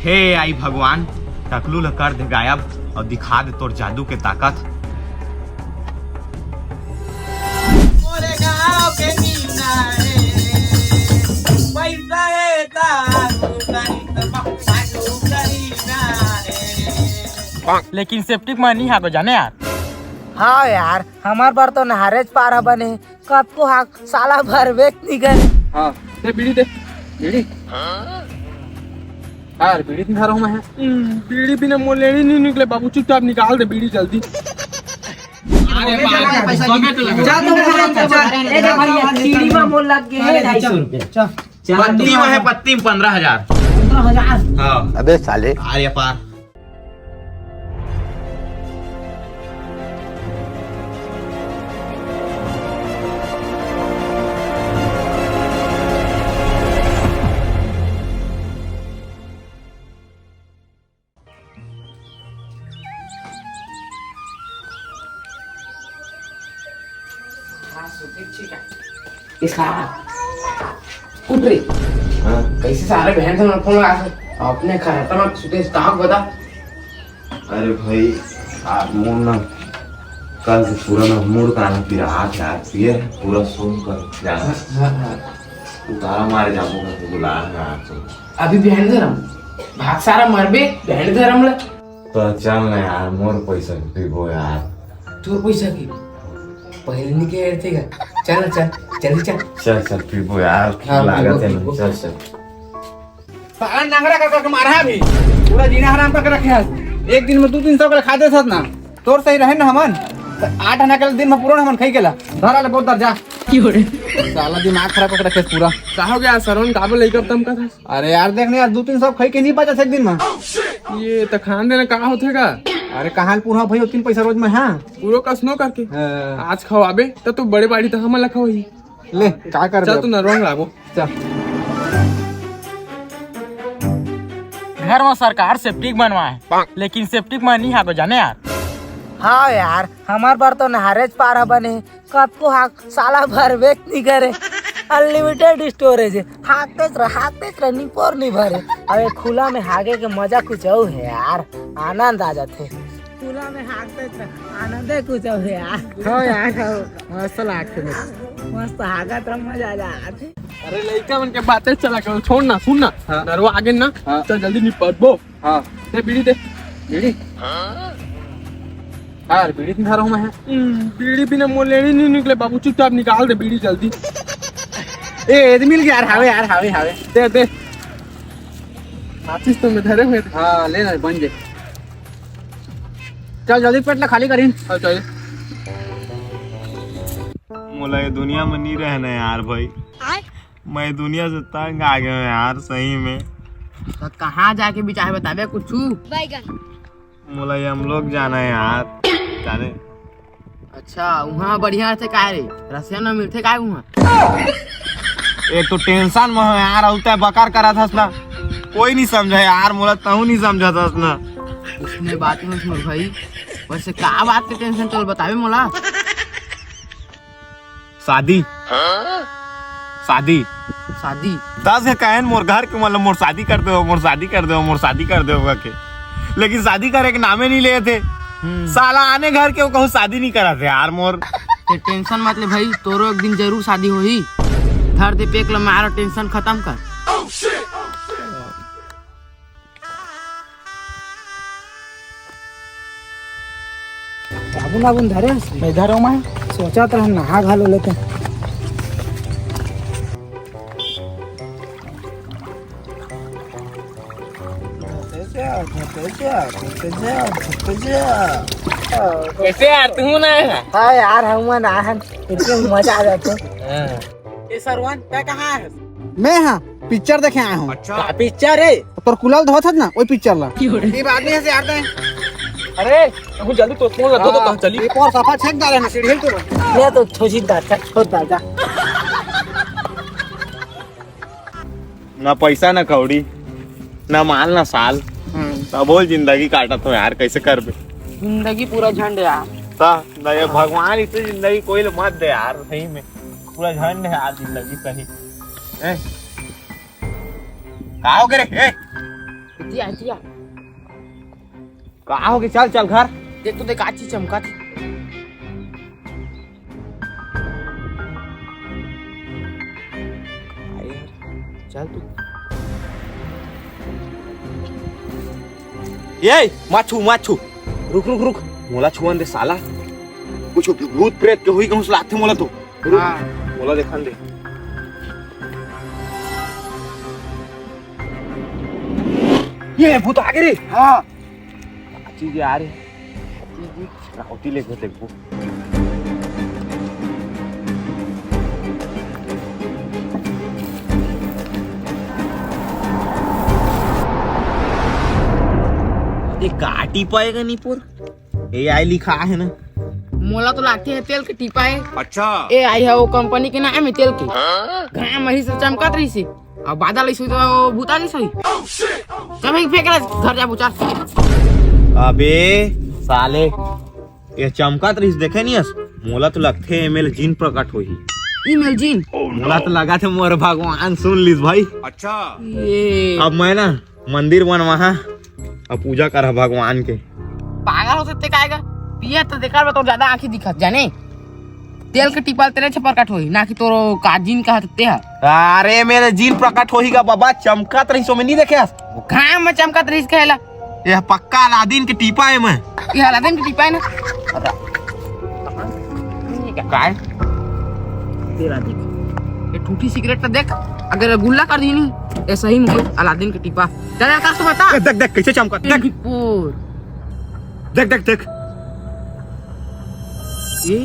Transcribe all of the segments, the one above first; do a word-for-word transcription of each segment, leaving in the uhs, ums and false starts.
हे आई भगवान, टकलू ल कर दे गायब अउ दिखा दे तोर जादू के ताकत। मोरे गाँव के नीना रे, पैसा हे दारू करी त बाबू करी ना रे। लेकिन सेफ्टी म नहीं हागो जाने यार। हाँ यार, हमार बर तो नहारेच पार ह बने, कतको हाक साला भरबेच नहीं करे। हाँ, दे बीड़ी दे, बीड़ी। यार, बीड़ी नहीं खा रहा हूँ मैं। हम्म, बीड़ी बिना मोर लेड़ी नहीं निकले बाबू, चुपचाप निकाल दे बीड़ी जल्दी। अरे बाप रे, पैसा दे। चल तो बोले तो चल। ए दे भैया, बीड़ी में मोल लग गए हैं ढाई सौ रुपया। चल। पत्ती में है, पत्ती में पन्द्रह हजार। पन्द्रह हजार? हाँ। अबे साले। अरे पार। इसका उठ रे। हाँ। कैसे सारे बहन से फोन लगा से अपने खराटा में सुते स्टॉक बता। अरे भाई, आज मोर ना कल से पूरा ना मूड का ना पिरात यार, पिए पूरा सोन कर जा। हाँ, हाँ, हाँ। उतारा मारे जाबो करके बुला रहा आज तो। अभी बहन धरम भाग सारा मरबे, बहन धरम ले। तो चल ना यार, मोर पैसा के पीबो यार। तोर पैसा की? पहले नहीं कह रहे थे क्या? चल ना, चल, जल्दी चल। चल, चल, पीबो यार, हाँ, लागत पीबो, है ना, पीबो। चल, चल। साला नंगड़ा कर करके मारा है अभी, पूरा जीना हराम करके रखे है। एक दिन में दो तीन सौ के खा दे सकत ना, तोर सही रहे ना हमन, तो आठ आना के दिन में पूरा हमन खाई गेला। धर ले बहुत दर जा। साला दिमाग खराब करके रखे पूरा। का हो गया सरवन, का बोले कब तम का था? अरे यार, देख ना यार, दो तीन सौ खाई के नहीं बचा एक दिन में। ये त खान देना का होथे का? अरे कहाँ पूरा भाई, तीन पैसा रोज में, हाँ। पूरा कसनो करके। हाँ। आज खवाबे त तू बड़े बाड़ी त हमन ला खवाही। ले, का कर चल दे? तू नरवा लागो। चल। घर में सरकार सेप्टिक बनवाए, लेकिन सेप्टिक में नहीं हागो जाने यार। हाँ यार, हमार बार तो नहारेच पार ह बने, कतको हाक साला भरबेच नहीं करे। अनलिमिटेड स्टोरेज है, हाकतेच रह, हाकतेच रह, निपोर नहीं भरे। अबे खुला में हागे के मजा कुछ और है यार, आनंद आ जाते। खुला में हाकतेच रह, आनंद है कुछ और है यार। हो यार, हो। मस्त लागथे। मस्त हागत रह, मजा आ जाथे। अरे लइका मन के बातें चला करो, छोड़ ना, सुन ना। हाँ। नरवा आगे ना, हाँ। चल जल्दी निपटबो। हाँ। दे बीड़ी दे। बीड़ी? हाँ यार, बीड़ी नहीं खा रहा हूँ मैं। हम्म, बीड़ी बिना मोर लेड़ी नहीं निकले बाबू, चुपचाप निकाल दे बीड़ी जल्दी। ए, ए, मिल गया यार, हावे यार, हावे, हावे। दे, दे। माचिस तो मैं धरे हुए थे। हाँ, ले ना, बन जाए। चल जल्दी पेट ला खाली करीन। हाँ, चल। मोला ये दुनिया में नहीं रहना यार भाई। मैं दुनिया से तंग आ गया हूँ यार, सही में। तो कहाँ जाके बिचाहे बताबे कुछू? बैगन। मोला यमलोक जाना है यार, जाने। अच्छा, वहाँ बढ़िया रहते काय रे? रसिया न मिलते काय वहाँ? एक तो टेंशन में हो यार, अउ तै बकर करत हस ना, कोई नहीं समझे यार, मोला तहू नहीं समझत हस ना। उसने बात नहीं सुन भाई, वैसे का बात के टेंशन चल बताबे मोला। शादी। शादी। शादी। दस के कहन मोर घर के, मतलब, मोर शादी कर दो, मोर शादी कर दो, मोर शादी कर दो के, लेकिन शादी करे के नामे नहीं लेते। हम्म। साला आने घर के वो कहूँ शादी नहीं करा थे यार मोर। ते टेंशन मत ले भाई, तोरो एक दिन जरूर शादी होही। धर दे पेक ल मारो, टेंशन खत्म कर। साबुन वाबुन धरे हस? नहीं धरे हूँ मैं। सोचत रहन नहा घलो लेते। कैसे यार, तू ना है? हाँ यार, हम ना हन, इतने मजा आ जाते। हाँ। ए सरवन, तै कहाँ है? मैं हाँ, पिक्चर देखे आए हूँ। अच्छा। का पिक्चर है? तोर कुलल धोत हस ना, ओई पिक्चर ला। की बात नहीं है यार तै। अरे, तू जल्दी तो फोन रख दो तो हाँ, कहाँ चली? एक और सफा छेक डाले ना सीढ़ी तू। ले तो छोजी दा, चल, छोड़ दा, जा। ना पैसा, ना कौड़ी, ना माल, ना साल। हम्म। तबो जिंदगी काटत हो यार, कैसे करबे? जिंदगी पूरा झंड यार। ता, ना ये भगवान इतनी जिंदगी कोई ले मत दे यार, सही में। पूरा झंड है यार जिंदगी सही। हैं? का हो गए रे? ए? दिया, दिया। का होगे? चल, चल घर। देख तो देख, का चीज चमकत हे। चल तू। ए, मत छू, मत छू। रुक, रुक, रुक। मोला छुअन दे साला। कुछ भूत प्रेत के होही कहूं से लागथे मोला तो। रुक, हाँ। मोला देखन दे। ए, भूत आगे रे। हाँ। चीज आ रे। राउटी लेके देखबो। ए, का टीपा हे गा निपोर? ए आई लिखा हे ना। मोला तो लागथे तेल के टीपा हे। अच्छा। ए आई हे वो कंपनी के नाम हे तेल के। घाम अइसे चमकत रहिसे। अब बादल अइसे तो भूता नहीं सही। चल भाई, फेंक रहा, घर जा, बुचा। अबे साले, ये चमकत रहिस, देखे नहीं हस? मोला तो लगथे एमे ले जिन प्रकट होही। ई मेल जिन? मोला तो लगथे मोर भगवान सुन लिस भाई। अच्छा। ये अब मैं ना मंदिर बनवाहा, अब पूजा करहा भगवान के। पागल हो सकथे काय गा? पिया तो देखा बा, तोर ज्यादा आँखी दिखत जाने। तेल के टीपा तेरे से प्रकट होही, ना कि तोर का जिन कहा ते हा। अरे मेरे जिन प्रकट होही गा बाबा, चमकत रहिस, ओमे नहीं देखे हस? घाम में चमकत रहिस कहेला। ये पक्का अलादीन के टीपा हे मैं। ये अलादीन के टीपा हे ना? काय? तेरा देख, ये ठूठी सिगरेट तो देख, अगर गुल्ला कर दी नहीं, ये सही में कोई अलादीन के टीपा। चल यार, कर तो बता। ए, देख, देख, कैसे चमका, देख। निपोर। देख, देख, देख। ये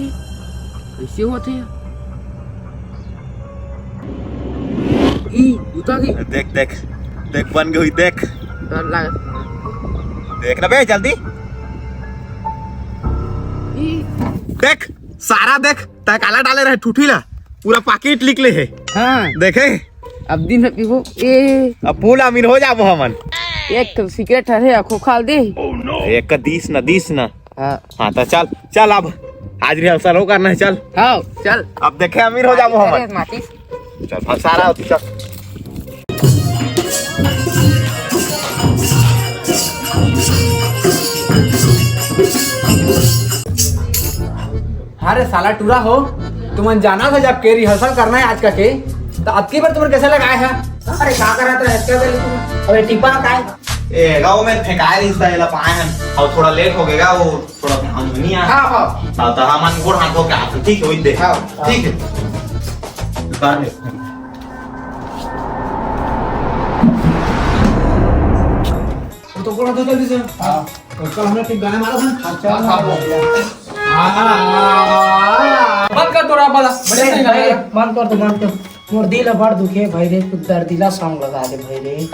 कैसे होथे? ई, उतार दे। देख, देख, देख, बन गई, देख। डर लग। देख ना बे, जल्दी। ई। देख, सारा देख, तै काला डाले रहे ठूठी ला, पूरा पाकिट निकले हे। हाँ। देखे? अब दिन में पीबो। ए। अब फुल अमीर हो जाबो हमन। एक सिगरेट हरे, अखो खाल दे। एक का दीस ना, दीस ना। हाँ। हाँ, तो चल, चल अब। आज rehearsal हो करना हे, चल। हाँ, चल। अब देखे अमीर हो जाबो हमन। अरे, माचिस। चल, भाग सारा, तू चल। अरे साला टूरा हो, तुमन जानत हा जब के rehearsal करना हे आज का के, तो अबकी बार तुमन कैसे लगाए हा? अरे का करत रहे, अबे टीपा काय? ए, गाँव में फेंकाए रहिस त एला पाए हन। अउ थोड़ा late हो गे गा, वो थोड़ा ध्यान में नहीं आया। हाँ, हाँ। हाँ, तो हमन गोड़ हाथ धो के आथन, ठीक है, वही दे। हाँ, हाँ। ठीक है। उतार ले। वो तो गोड़ हाथ धो जल्दी से। हाँ। और कल हमने फिर गाना मारा था। अच्छा, हाँ, हाँ। हाँ। बंद कर तोरा वाला। बड़े सही गाना है। बंद कर दो, बंद कर। मोर दिल ह बड़ दुखे भाई रे, कुछ दर्दीला song लगा दे भाई रे।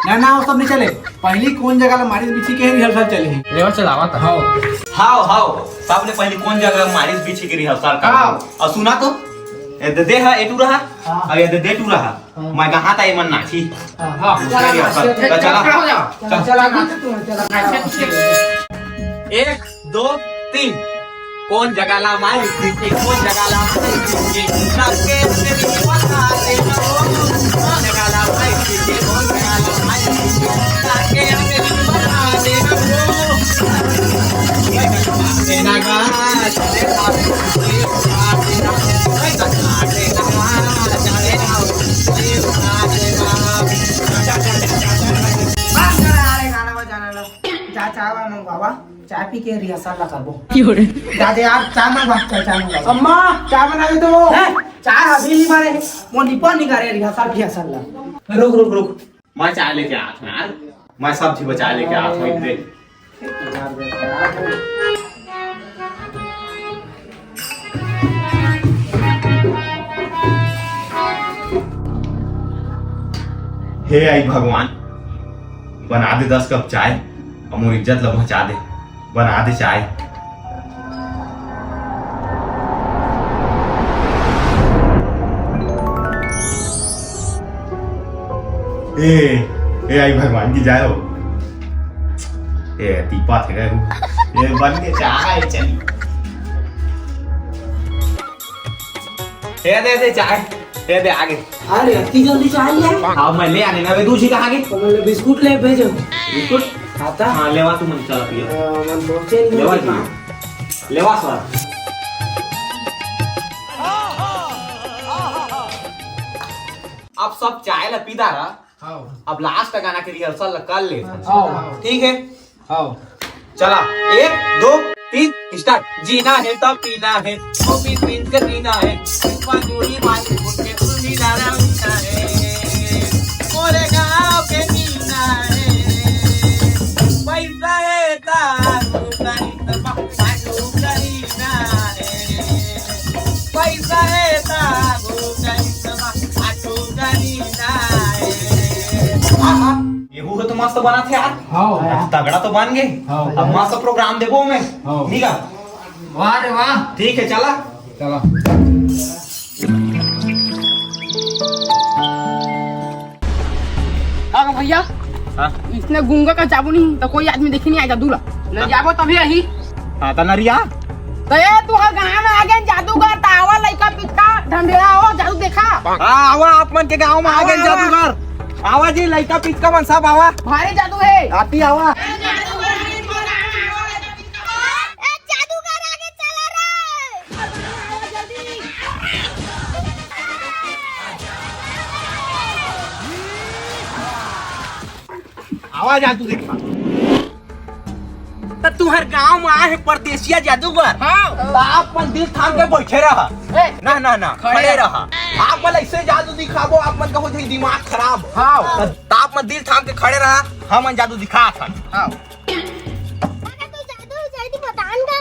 ना, ना, वो सब नहीं चले। पहली कौन जगह ला मारिस बिछी के rehearsal चले ही। लेवर चलावा था। हाव। हाव, हाव। सबले पहली कौन जगह मारिस बिछी के rehearsal कर। हाव। अउ सुना तो, ए दे, दे हा, ए टूरा हा, हाँ। अउ ए दे, दे टूरा हा। हाँ। मैं कहा था, ये मन नाची। हाँ, हाँ। चला, चला, चला, चला, चला, चला। चला, चला, चला। एक, दो, तीन। कौन जगह ला मारी पीछे, कौन जगह ला मारी पीछे। नाके तेरी बता दे ना वो। कौन जगह ला मारी पीछे, कौन जगह ला मारी पीछे। नाके तेरी बता दे ना वो। तेरा गाना चले ना, चले ना, चले ना। बंद कर, अरे गाना बजाना ला। जा चाय वाय मंगवावा, चाय पी के rehearsal ला करबो। क्यों रे? जा दे यार, चाय मंगवा, चाय, चाय मंगवा। अम्मा, चाय बना दे तो। हैं? चाय अभी नहीं बने हे। वो निपन नहीं करे rehearsal, rehearsal ला। रुक, रुक, रुक। मैं चाय लेके आत हूँ यार। मैं सब चीज चाय लेके आत हूँ, एक दे। हे आई भगवान, बना दे दस कप चाय, अउ मोर इज्जत ला बचा दे, बना दे चाय। ए, ए आई भगवान की जय हो। ए, दीपा थे गए हो। ए, बन के चाय चली। ए, दे, दे, चाय। दे दे आगे। अरे, इतनी जल्दी चाय ले आए? हाँ, मैं ले आने ना, वे दूजी कहाँ गई? तो मैंने बिस्कुट ले भेजो। बिस्कुट? खाता? हाँ, लेवा तू मन चला पियो। हाँ, मन बहुत चैन लेवा कर जी। लेवा सर। अब सब चाय ला पी डारा। हाँ। अब लास्ट गाना के रिहर्सल कर ले। हाँ। ठीक है। हाँ। चला, एक, दो, तीन, स्टार्ट। जीना है तो पीना है, वो पी पी के पीना है। एक बार गोली मार के बोल के तू भी दादा उठा है। मोरे गाँव के जीना है, पैसा है तो आलू नहीं तो बालू करीना है। पैसा है तो आलू नहीं तो बालू करीना है। आहा। एहू ह तो मस्त बनत हे यार। हाँ। तगड़ा तो बन गे। हाँ। अब मस्त प्रोग्राम देबो मैं। हाँ। ठीक है। वाह रे वाह। ठीक है, चला। चला। का भैया? हाँ। इसने गूंगा का जाबो नहीं तो कोई आदमी देखी नहीं आएगा दूल्हा। न जाबो तभी यही। हाँ, तो नरिया। तो ये तू हर गाँव में आ गए जादूगर, तो आवा लइका पिचका ढंढेरा हो, जादू देखा। हाँ, आवा आप मन के गाँव में आ गए आवा, आवा। जादूगर। आवा जी, लइका पिचका मन सब आवा। भारी जादू है। आती आवा। ए, जादूगर आगे चला रे। आवा जादू देखा। त तुहर गांव में आए हे परदेसिया जादूगर। हाँ। त आप मन दिल थाम के बैठे रहा। ए, ना, ना, ना, खड़े खड़े रहा। रहा। आप मन ऐसे जादू दिखाबो, आप मन का हो जाई दिमाग खराब। हाँ। त, त आप मन दिल थाम के खड़े रहा, हमन जादू दिखात हन। हाँ। अगर तू जादू जल्दी बतान गा,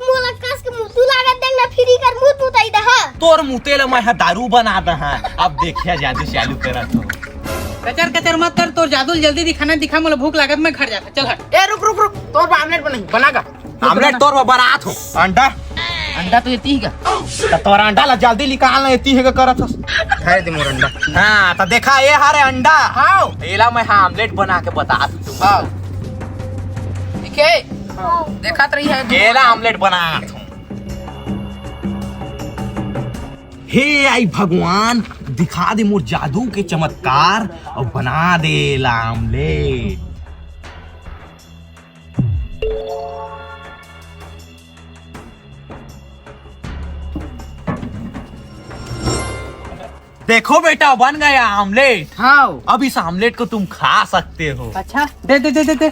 मोला कस के मुतू लागत देख ना, फिरी कर मुत मुताई दे, हाँ। तोर मुते ल मैं ह दारू बना दे, हाँ। अब देखिया जादू चालू करत हो। कचर कचर मत कर, तोर जादू ल जल्दी दिखाना दिखा, मोला भूख लागत, मैं घर जाता, चल हट। ए रुक रुक रुक, तोर बर आमलेट बनाई, बना गा। आमलेट तोर बर बनात हो। अंडा? अंडा तो एती ही का। त तोर अंडा ला जल्दी निकाल ना, एती हे का करत हस। है दे मोर अंडा। हाँ, त देखा ए हरे अंडा। हाँ। एला मैं हाँ आमलेट बना के बता दूँ। हाँ। ठीक है। देखत रही है। एला आमलेट बनात हूँ। हे आई भगवान, दिखा दे मोर जादू के चमत्कार अउ बना दे ला आमलेट। देखो बेटा, बन गया आमलेट। हाँ। अब इस आमलेट को तुम खा सकते हो। अच्छा, दे दे दे दे दे।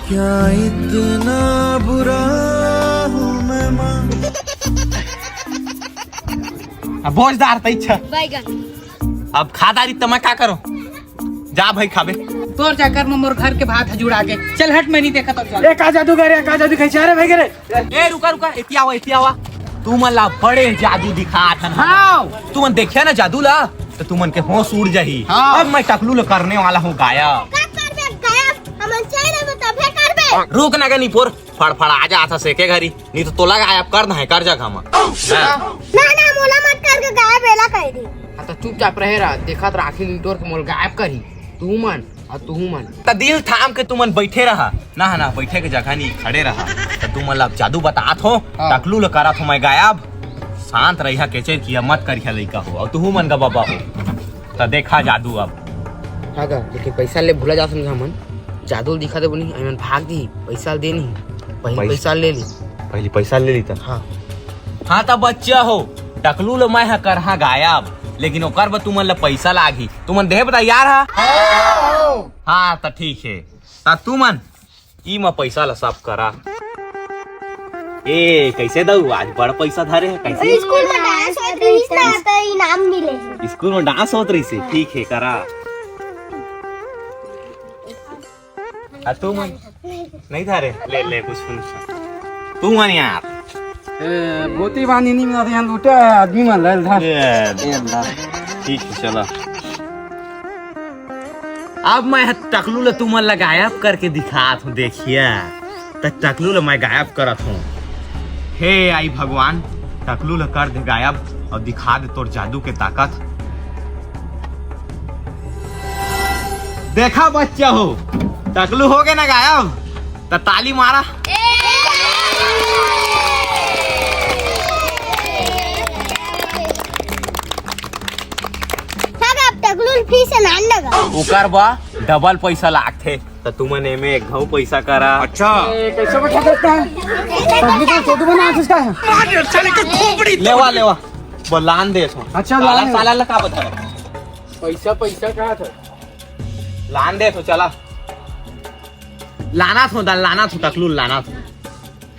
क्या इतना बुरा हूँ मैं माँ? अब बोझदार त इच्छा। बैगन। अब खा डारी त मैं का करूँ? जा भाई खाबे। तोर चक्कर में मोर घर के भात ह जुड़ा गे। चल हट, मैं नहीं देखा तो चल। ए, का जादू करे, का जादू खाई चारे भाई करे? ए, रुका, रुका, एती आवा, एती आवा। तुमन ला बड़े जादू दिखात हन। हाँ। तुमन देखिया ना जादू ला, त तुमन के होश उड़ जाही। हाँ। अब मैं टकलू ला करने वाला हूँ गायब। का करबे गायब? हमन चाहे रहे तभे करबे। रुक ना गे निपोर, फड़फड़ा जात हस एके घरी, नहीं तो तोला गायब कर दे कर जगह में। हाँ। ना, ना, मोला मत करके गायब, एला कह दी। हाँ, तो चुपचाप रहे रहा, देखत रहा, आखिर निटोर के मोला गायब करही। तू मन, अउ तू मन। त दिल थाम के तुमन बैठे रहा। ना, ना, बैठे के जगह नहीं, खड़े रहा। त तुमन ला अब जादू बतात हो, हाँ। टकलू ला करत हो मैं गायब। शांत रहिया, केचर किया मत करिया लइका हो, अउ तू मन का बाबा हो। त देखा जादू अब। हाँ का, लेकिन पैसा ले भूला जा समझा मन। जादू दिखा दे बनी, आई मन भाग दी, पैसा दे नहीं। पहले पैसा पैसा ले ली। पहले पैसा ले ली त। हाँ। हाँ त बच्चा हो, टकलू ल मैं ह करहा गायब, लेकिन ओकर बर तुमन ल पैसा लागही। तुमन देहे बर तैयार हा? हाँ। हाँ त ठीक हे। त तुमन ई म पैसा ल सब करा। ए, कैसे दऊ? आज बड़ पैसा धरे हे, कैसे? स्कूल में डांस होत रहिस ना, त इनाम मिले हे। स्कूल में डांस होत रहिस हे, ठीक हे, करा। आ, तू मन? नहीं धरे? ले, ले, कुछ नहीं। तू मन यार। ए, गोती बांधी नहीं मिलत, यहाँ लूटे आदमी मन, ले, ले, धर। ए, ए, अंडा। ठीक हे, चला। अब मैं ह टकलू ल तुमन ल गायब करके दिखात हूँ, देखिया। त टकलू ल मैं गायब करत हूँ। हे आई भगवान, टकलू ल कर दे गायब अउ दिखा दे तोर जादू के ताकत। देखा बच्चा हो, टकलू हो गे ना गायब, त ताली मारा। फिर से नान लगा। ओकर बा डबल पैसा लागथे, त तुमन एमे एक घाव पैसा करा। अच्छा। ए, कैसे बैठा करता है? पब्लिक को फोटो बना, इसका है। लेवा, लेवा। बोल, लान दे इसमें। अच्छा, साला, लान दे। साला ला का बता? पैसा, पैसा कहा था? लान दे तो चला। लाना थो दा, लाना थो टकलू, लाना थो।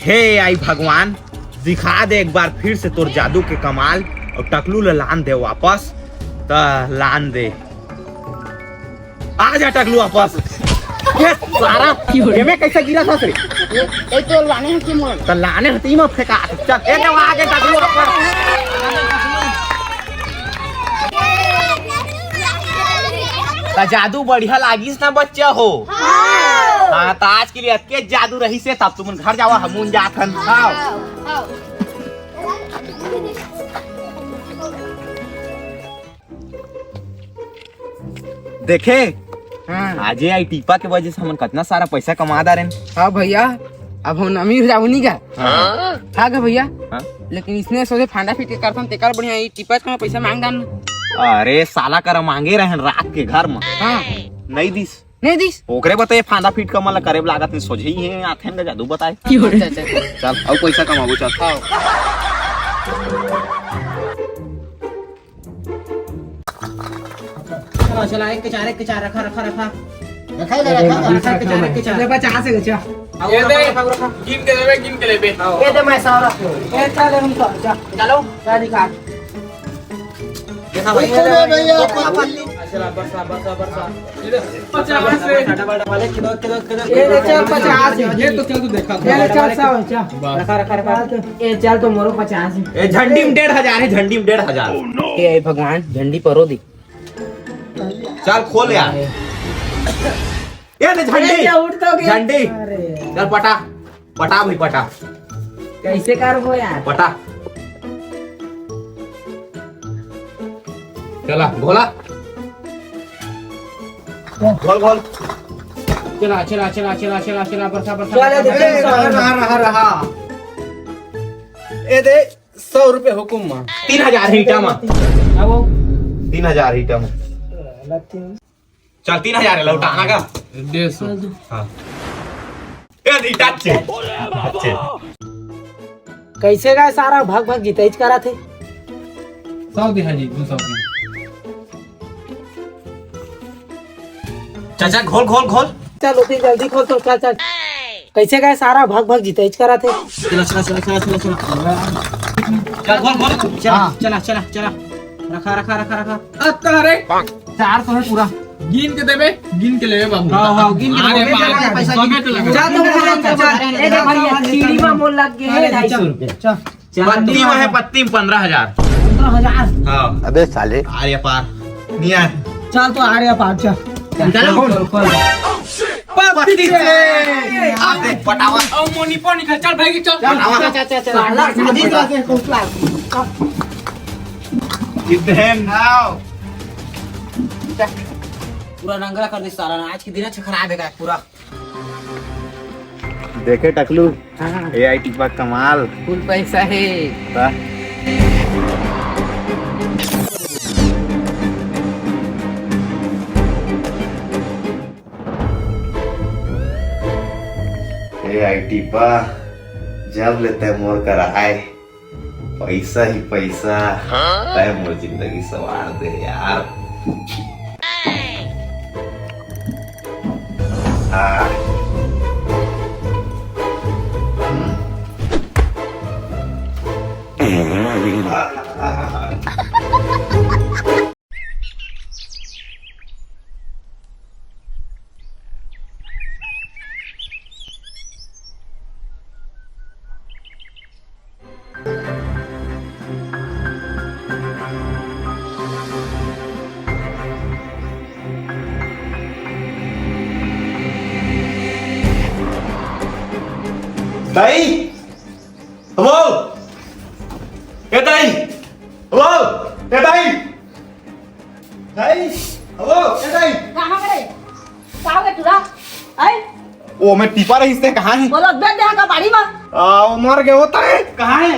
हे आई भगवान, दिखा दे एक बार फिर से तोर जादू के कमाल, और टकलू ला लान दे वापस। त लान दे, आ जा टकलू वापस। ये सारा, ये में कैसे गिरा था रे? ये, ये तो लाने हैं कि मोर? त लाने हती में फेंका। चल, ए दे आगे टकलू वापस। त जादू बढ़िया लागिस ना बच्चा हो? हाँ। हाँ, त आज के लिए अतके जादू रहिसे, तब तुमन घर जावा, हमन जाथन। हाँ। देखे, हाँ। आजे आई टीपा के वजह से हमन कतना सारा पैसा कमा डारेन। हाँ भैया, अब हम अमीर हो जाबो नी का? हाँ। हाँ का भैया? हाँ। लेकिन इसने सोचे फांदा फीट के करथन, तेकर बढ़िया ई टीपा के पैसा मांग डारन। अरे साला करा मांगे रहन रात के घर में। हाँ। नहीं दिस। नहीं दिस। ओकरे बताए फांदा फीट का मन ला करे लागत नहीं, सोझे ही है, आथे न जादू बताए। अच्छा, अच्छा, अच्छा। चल, अब पैसा कमाबो, चल। हाँ। चला, चला, एक के चार, एक के चार, रखा, रखा, रखा। रखा है, रखा है। रखा, एक के चार, एक के चार। ले, पचास है, अच्छा। ये दे, गिन के लेबे, गिन के लेबे। ये दे, मैं सौ रख लूँ। ये चल, हम सौ, चल। चलो। चल, निकाल। देखा भाई, ये दे, भैया, ये दे। चला, बरसा, बरसा, बरसा। ये दे, पचास है। डबल, डबल, एक, दो, दो, दो, दो। ये दे, चल, पचास है। ये तो चल, तू देखा। ये ले, चल, सौ है, चल। बस। रखा, रखा, रखा। ये चल, तो मोरो पचास है। ए, झंडी में डेढ़ हजार है, झंडी में डेढ़ हजार। ए भगवान, झंडी परो दी। चल खोल यार। ए ले झंडी। अरे, क्या उठ तो गया? झंडी। अरे। चल पटा, पटा भाई पटा। कैसे करबो यार? पटा। चला घोला। घोल घोल। चला, चला, चला, चला, चला, चला, बरसा, बरसा, चला, बरसा, देखो, बरसा। रहा, रहा, रहा। ए दे। सौ रुपये हुकुम मा। तीन हजार ईटा मा। अब वो तीन हजार ईटा मा। चल, तीन हजार है, लौटाना का? डेढ़ सौ। हाँ। ए, ईटा अच्छे। अच्छे। कैसे गए सारा भग भग जितैच करा थे? सौ दिहा जी, दो सौ दिहा। चाचा, घोल, घोल, घोल। चल, ओके, जल्दी खोल तो, चल, चल। कैसे गए सारा भग भग जितैच करा थे? चला, चला, चला, चला, चला, चला। चल, घोल, घोल। चला, हाँ। चला, चला, चला। रखा, रखा, रखा, रखा। अब कहाँ रे? चार सौ है पूरा। गिन के देबे, गिन के लेबे बाबू। हाँ, हाँ, गिन के अरे देबे। बाप रे, पैसा सबे गिन तो लगा। जा तो बोल, जा, जा। ए, देख भैया, सीढ़ी में मोल लग गए हैं अरे, ढाई सौ रुपये। चल। पत्ती में है, पत्ती में पन्द्रह हजार। पन्द्रह हजार? हाँ। अबे साले। आर्य पार। नहीं आए। चल तो आर्य पार, चल। चलो। खोल, खोल। पत्ती से। आप देख, पटावा। ओ मोनी पोनी खा, चल भाई, चल। पटावा। चल, चल, चल, चल। साला, शादी से खोसला। इधर आओ। पूरा रंगला कर दे साला ना, आज के दिन अच्छा खराब है पूरा। देखे टकलू, हाँ। ए आई टिपा कमाल। फुल पैसा है। वाह। ए आई टिपा, जब ले तै मोर करा आए, पैसा ही पैसा, हाँ? तै मोर जिंदगी सवार दे यार। हाँ। दाई, बोल। ए दाई, बोल। ए दाई। दाई, हेलो, ए दाई। कहाँ गए? का हो गए टूरा? आई? ओ, मैं टीपा रहिस ते, कहाँ है? बोलो, दे दे का बाड़ी में। आ, वो मर गए होता है, कहाँ है?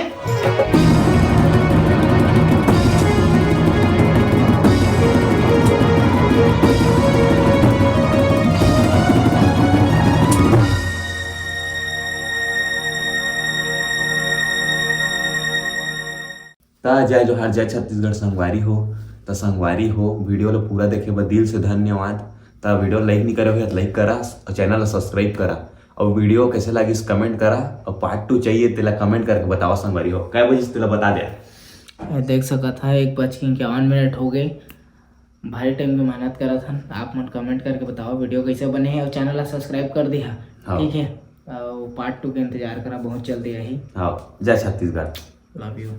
त जय जोहार, जय छत्तीसगढ़ संगवारी हो। त संगवारी हो, वीडियो ल पूरा देखे बर दिल से धन्यवाद। त वीडियो like नहीं करे हो त like करा और चैनल ल subscribe करा। और वीडियो कैसे लागिस comment करा, और पार्ट टू चाहिए तेला comment करके बतावा संगवारी हो। कै बजिस तेला बता दे। ए, देख सकत हा, एक बज के इक्यावन मिनट हो गए। भारी टाइम के मेहनत करत हन, आप मन comment करके बताओ वीडियो कैसे बने है और चैनल ला सब्सक्राइब कर दिहा। हाँ। ठीक है, और पार्ट टू के इंतजार करा, बहुत जल्दी आही। हाँ, जय छत्तीसगढ़। लव यू।